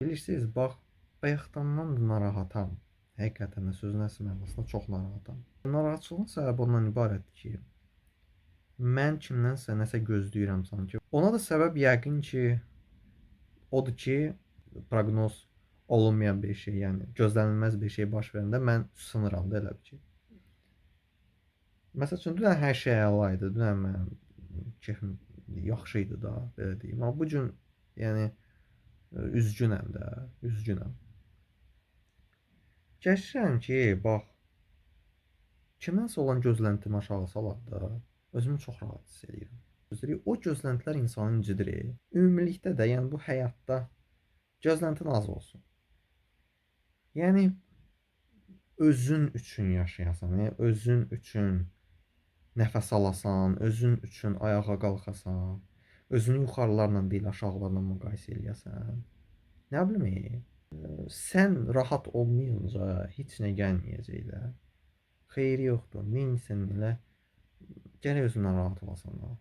Bilirsiniz, bax, bayaqdandan da narahatam. Həqiqətən də sözün əsl mənasında çox narahatam. Narahatçılığın səbəbi ondan ibarətdir ki, mən kimdənsə nəsə gözləyirəm sanki. Ona da səbəb yəqin ki, odur ki, proqnoz olunmayan bir şey, yəni gözlənilməz bir şey baş verəndə mən sınıram da elə bil ki. Məsəl üçün dünən hər şey əla idi. Dünən mənim kefim yaxşı idi da, belə deyim. Amma bu gün yəni üzgünəm də, üzgünəm. Fikirləşirəm ki, bax, kimdənsə olan gözləntimi aşağı salarda özümü çox rahat hiss eləyirəm. Üzrə o gözləntilər insanı incidir. Ümumilikdə də, yəni bu həyatda gözləntin az olsun. Yəni özün üçün yaşayasan, yəni özün üçün nəfəs alasan, özün üçün ayağa qalxasan, özünü yuxarılarla deyil, aşağılarla müqayisə eləyəsən. Nə bilim, sən rahat olmayınca heç nə gəlməyəcək də. Xeyri yoxdur. Neynisən elə gərək özündən rahat olasan da.